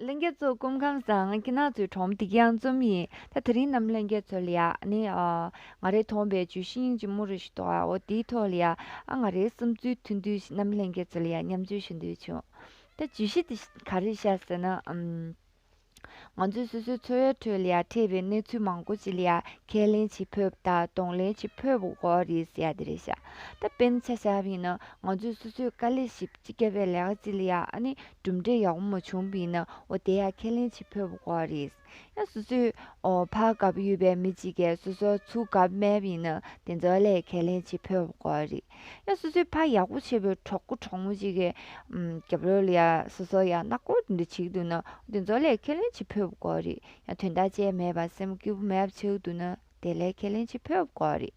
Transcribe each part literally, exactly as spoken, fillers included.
ལྷན་རྒྱས་ཚོ་སྐུ་ཁམས་བཟང་། ཁྱེད་རང་ཚོའི་གྲོགས་འདི་ག་ཡང་འཛོམས་ཡིན། ད་དེ་རིང་ནམ་ལྷན་རྒྱས་ཚོ་ལ་ཡ་ཨ་ནི་ཨ་ང་རའི་མཐོང་བའི་བརྗོད་གཞི་སྙིང་རྗེ་མོ་རེ་ཞིག་འདུག་ཨ་འོ་དེའི་ཐོག་ལ་ཡ་ཨ་ང་རའི་བསམ་ཚུལ་ཐུང་ཐུང་ཞིག་ནམ་ལྷན་རྒྱས་ཚོ་ལ་ཡ་མཉམ་སྤྱོད་ཞུ་འདོད་བྱུང་། ད་བརྗོད་གཞི་དེ་ག་རེ་བཞག་ཟེར་ན་ཨམ། ང་ཚོས་སོ་སོའི་འཚོ་བའི་ཁྲོད་ལ་ཡ་འཕྲད་པའི་གནས་ཚུལ་མང་པོ་ཅིག་ལ་ཡ་ཁས་ལེན་བྱེད་ཕོད་པ་དང་གདོང་ལེན་བྱེད་ཕོད་པ་དགོས་རེད་ཟེར་ཡ་དེ་རེད་ཤག་ད་དཔེར་ན་ཆ་བཞག་པ་ཡིན་ན་ང་ཚོས་སོ་སོས་དཀའ་ལས་ཞིབ་ཅིག་བརྒྱབ་པའི་ལས་ཀ་ཅིག་ལ་ཡ་ཨ་ནི་གྲུབ་འབྲས་ཡག་པོ་མ་བྱུང་བ་ཡིན་ན་འོ་དེ་ཡ་ཁས་ལེན་བྱེད་ཕོད་པ་དགོས་རེད། ཡང་སོ་སོའི་འོ་ཕར་དགའ་པོ་ཡོད་པའི་མི་གཅིག་གིས་སོ་སོར་ཚུར་དགའ་པོ་མེད་པ་ཡིན་ན་དེ་ཚོ་ལ་ཡ་ཁས་ལེན་བྱེད་ཕོད་པ་དགོས་རེད། ཡང་སོ་སོའི་ཕ་ཡག་པོ་བྱེད་པའི་གྲོགས་པོ་གྲོགས་མོ་གཅིག་གིས་ཨམ་རྒྱབ་ལོགས་ལ་ཡ་སོ་སོ་ཡ་ནག་པོ་འདི་འདྲ་བྱེད་ཀྱི་འདུག་ན་དེ་ཚོ་ལ་ཡ་ཁས་ལེན་བྱེད་ཕོད་པ་དགོས་རེད། ཡང་དོན་དག་ཅིག་མེད་པ་སེམས་སྐྱིད་པོ་མེད་པ་བྱེད་ཀྱི་འདུག་ན་དེ་ལ་ཡ་ཁས་ལེན་བྱེད་ཕོད་པ་དགོས་རེད།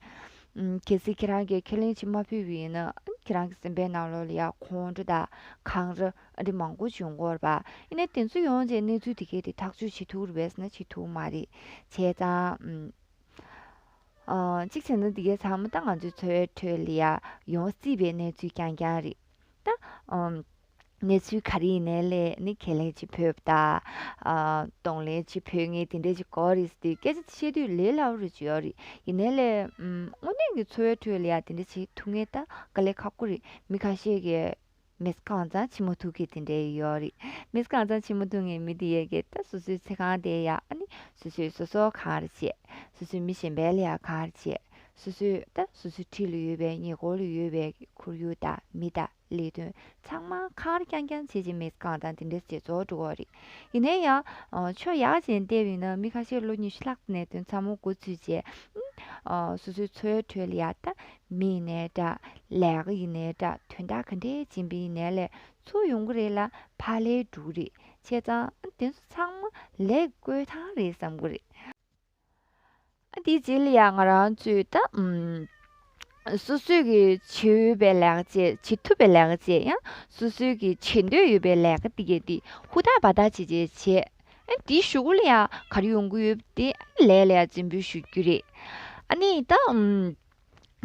ཨམ་གལ་སྲིད་ཁྱེད་རང་གིས་ཁས་ལེན་བྱེད་མ་ཕོད་པ་ཡིན་ན་ཨམ་ཁྱེད་རང་གི་སེམས་པའི་ནང་ལོགས་ལ་ཡ་ཁོང་ཁྲོ་དང་འཁང་ར་ཨ་འདྲ་མང་པོ་བྱུང་གི་ཡོད་རེད་པ། ཡིན་ནའི་དེ་ཚོ་ཡོང་རྗེས་གནས་ཚུལ་དེ་གས་དེ་ཐག་གཅོད་བྱེད་ཐུབ་རེད་པས་ཟེར་ན་བྱེད་ཐུབ་མ་རེད། བྱས་ཙང་ཨམ། ཨ་གཅིག་བྱས་ན་འདི་གའི་ཚང་མ་ད་ང་ཚོའི་འཚོ་བའི་ཁྲོད་ལ་ཡ་ཡོང་སྲིད་པའི་གནས་ཚུལ་རྐྱང་རྐྱང་རེད། ད་ཨམ་གནས་ཚུལ་ག་རེ་ཡིན་ནའི་ལས་ནི་ཁས་ལེན་བྱེད་ཕོད་པ་དང་ཨ་གདོང་ལེན་བྱེད་ཕོད་ངེས་དེ་འདྲས་ཅིག་དགོས་རེད་ཟེར་དུས་སྐད་ཆ་བཤད་དུས་ལས་སླ་པོ་རེད་ཅིག་ཡོད་རེད། ཡིན་ནའི་ལས་ཨམ་དངོས་གནས་ཀྱི་འཚོ་བའི་ཁྲོད་ལ་ཡ་དེ་འདྲས་བྱེད་ཐུབ་ངེས་ད་དཀའ་ལས་ཁག་པོ་རེད། མི་ཁ་ཤས་ཀྱིས་མི་ཚེ་གང་ཚང་བྱེད་མ་ཐུབ་མཁན་དེ་འདྲའི་ཡོད་རེད། མི་ཚེ་གང་ཚང་བྱེད་མ་ཐུབ་མཁན་མི་དེ་ཡས་ཀྱིས་ད་སོ་སོའི་ཚེ་གང་དེ་ཡ་ཨ་ནི་སོ་སོས་སོ་སོར་གང་རེ་བྱེད། སོ་སོའི་མི་གཞན་པའི་ལ་ཡ་གང་རེ་བྱེད། སོ་སོའི་ད་སོ་སོའི་འཁྲིས་ལ་ཡོད་པའི་ཉེ་འཁོར་ལ་ཡོད་པའི་ཁོར་ཡུག་དང་མི་དང་ལས་དོན་ཚང་མ་གང་རེ་རྐྱང་རྐྱང་བྱེད་ཀྱི་མི་ཚེ་གང་ཚང་དེ་འདྲ་བྱེད་རྫོགས་འགྲོ་གི་རེད། ཡིན་ནའི་ཡང་ཕྱོགས་ཡག་ཅན་བལྟས་པ་ཡིན་ན་མི་ཁ་ཤས་ལོ་ཉི་ཤུ་ལྷག་ནས་དོན་ཚང་མ་འགོ་ཚུགས་རྗེས་སོ་སོའི་འཚོ་བའི་ཁྲོད་ལ་ཡ་ད་མི་ཡིན་ནའི་འདྲ། ལས་ཀ་ཡིན་ནའི་འདྲ། དོན་དག་ག་འདྲའི་སྦྱིན་པ་ཡིན་ནའི་ལས་ཚུར་ཡོང་གི་རེད་ལ་ཕར་ལས་འགྲོ་གི་རེད། བྱས་ཙང་དེ་ཚོ་ཚང་མ་ལས་བཀོལ་ཐང་རེད་བསམ་གི་རེད། ཨ་དེའི་རྗེས་ལ་ཡ་ང་རང་ཚོས་ད་ཨུམ་སོ་སོས་ཀྱི་བྱེད་འོས་པའི་ལས་ཀ་བྱེད་བྱེད་ཐུབ་པའི་ལས་ཀ་བྱེད་ཡང་སོ་སོས་ཀྱི་བྱེད་འདོད་ཡོད་པའི་ལས་ཀ་དེ་གས་དེ་ཧུར་ཐག་འབད་ཐག་བྱེད་བྱེད་བྱེད། ཨ་དེའི་གཞུག་གུ་ལ་ཡ་ག་རེ་ཡོང་གི་ཡོད་དེ་ལས་ལ་ཡ་རྩོན་འབུལ་ཞུ་རྒྱུ་རེད། ཨ་ནི་ད་ཨུམ།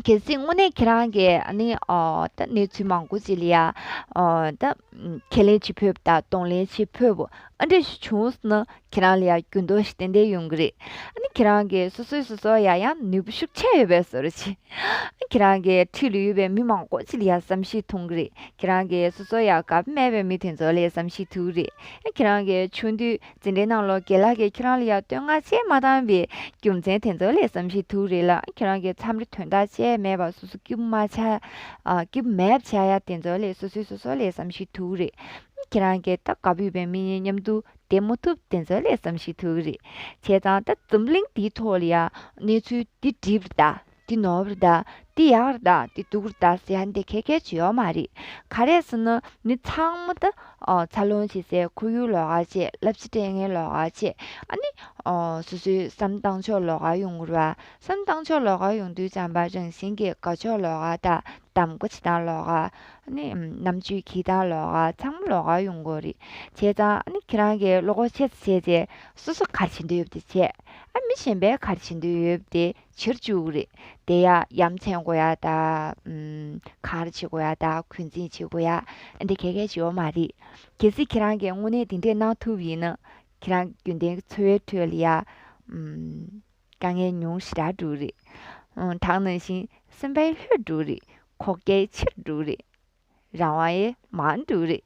གལ་སྲིད་དངོས་གནས་ཁྱེད་རང་གིས་ཨ་ནི་ཨོ་ད་གནས་ཚུལ་མང་པོ་ཅིག་ལ་ཡ་ཨོ་ད་ཁས་ལེན་བྱེད་ཕོད་པ་དང་གདོང་ལེན་བྱེད་ཕོད་པ་ཨ་འདྲ་ཞིག་བྱུང་སོང་ན་ཁྱེད་རང་ལ་ཡ་འགྱུར་ལྡོག་ཞིག་ཏན་ཏན་ཡོང་གི་རེད། ཨ་ནི་ཁྱེད་རང་གིས་སོ་སོས་སོ་སོ་ཡ་ཡང་ནུས་པ་ཤུགས་ཆེ་ཡོད་པའི་བཟོ་འདྲ་ཅིག་ཨ་ཁྱེད་རང་གི་འཁྲིས་ལ་ཡོད་པའི་མི་མང་པོ་ཅིག་ལ་ཡ་བསམ་ཤེས་ཐོང་གི་རེད། ཁྱེད་རང་གིས་སོ་སོ་ཡ་དགའ་པོ་མེད་པའི་མི་དེ་ཚོ་ལ་བསམ་ཤེས་ཐུབ་ཀྱི་རེད། ཨ་ཁྱེད་རང་གིས་ཆུང་དུས་འཛིན་གྲྭའི་ནང་ལོགས་རྒན་ལགས་ཀྱིས་ཁྱེད་རང་ལ་ཡ་བསྟོད་བསྔགས་བྱས་མ་བཏང་བའི་རྒྱུ་མཚན་དེ་ཚོ་ལ་བསམ་ཤེས་ཐུབ་ཀྱི་རེད་ལ། ཁྱེད་རང་གིས་མཚམས་རེ་དོན་དག་བྱས་མེད་པར་སོ་སོ་སྐྱིད་པོ་མ་ཆགས། ཨ་སྐྱིད་པོ་མེད་པ་ཆགས་ཡ་དེ་ཚོ་ལ་སོ་སོས་སོ་སོ་ལ་བསམ་ཤེས་ཐུབ་ཀྱི་རེད། ཁྱེད་རང་གིས་ད་དགའ་པོ་ཡོད་པའི་མི་གཉིས་མཉམ་དུ་བསྡད་མ་ཐུབ་དེ་ཚོ་ལ་བསམ་ཤེས་ཐུབ་ཀྱི་རེད། བྱས་ཙང་ད་འཛམ་གླིང་འདིའི་ཐོག་ལ་ཡ་གནས་ཚུལ་འདི་འགྲིག་པ་རེད་ད། འདི་ནོར་བ་རེད་ད། འདི་ཡག་རེད་ད། འདི་སྡུག་རེད་ད་ཟེར་ཡ་འདི་ག་གེ་ཅིག་ཡོད་མ་རེད། ག་རེ་ཟེར་ན་མི་ཚང་མ་ད་ཨོ་འཚར་ལོངས་བྱེད་སའི་ཁོར་ཡུག་ལོགས་ཀ་བྱེད། བསླབ་བྱ་སྤྲད་མཁན་ལོགས་ཀ་བྱེད། ཨ་ནི་ཨོ་སོ་སོའི་བསམ་བཏང་ཕྱོགས་ལོགས་ཀ་ཡོང་གི་རེད་བ། བསམ་བཏང་ཕྱོགས་ལོགས་ཀ་ཡོང་དུས་ཙམ་པ་རང་བཞིན་གྱིས་དགའ་ཕྱོགས་ལོགས་ཀ་དང་གདམ་ག་བྱེད་སྟངས་ལོགས་ཀ་ཨ་ནི་ཨམ་རྣམ་དཔྱོད་འཁྱེར་སྟངས་ལོགས་ཀ་ཚང་མ་ལོགས་ཀ་ཡོང་གི་རེད། བྱས་ཙང་ཨ་ནི་ཁྱེད་རང་གིས་བློ་ཁོག་ཆེ་ཙམ་བྱས་རྗེས་སོ་སོ་ག་རེ་བྱེད་འདོད་ཡོད་པ་དེ་བྱས། ཨ་མི་གཞན་པས་ག་རེ་བྱེད་འདོད་ཡོད་པ་དེ་བྱེད་བཅུག་གི་རེད། དེ་ཡ་ཡ་མཚན་དགོས་ཡ་ད། ཨམ་གང་རེ་བྱེད་དགོས་ཡ་ད། འཁོན་འཛིན་བྱེད་དགོས་ཡ་འདི་ག་གེ་ཅིག་ཡོད་མ་རེད། གལ་སྲིད་ཁྱེད་རང་གིས་དངོས་གནས་དེ་འདྲས་གནང་ཐུབ་ཡིན་ན་ཁྱེད་རང་རྒྱུན་ལྡན་འཚོ་བའི་ཁྲོད་ལ་ཡ་ཨམ་དཀའ་ངལ་ཉུང་ཞེ་དྲག་འགྲོ་གི་རེད། ཨམ་ད་ག་ནང་བཞིན་སེམས་པ་ལྷོད་འགྲོ་གི་རེད། ཁོག་རྒྱ་ཆེར་འགྲོ་གི་རེད། རང་དབང་ཡེ་མང་འགྲོ་གི་རེད།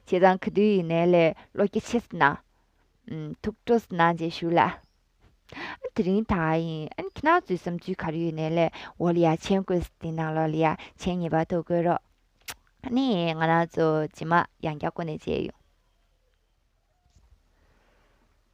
བྱས་ཙང་ག་དུས་ཡིན་ནའི་ལས་བློ་རྒྱ་ཆེ་ཙམ་གནང་། ཨམ་ཐུགས་སྤྲོ་ཙམ་གནང་བྱས་ཞུ་ལ། ཨ་དེ་རིང་ད་ག་ཡིན། ཨ་ཁྱེད་རང་ཚོའི་བསམ་ཚུལ་ག་རེ་ཡོད་ནའི་ལས་འོག་ལ་ཡ་མཆན་བཀོད་ས་དེ་ནང་ལོགས་ལ་ཡ་མཆན་ངེས་པར་དུ་བཀོད་རོགས། ཨ་ནི་ང་རང་ཚོ་རྗེས་མ་ཡང་བསྐྱར་སྒོ་ནས་མཇལ་ཡོང་།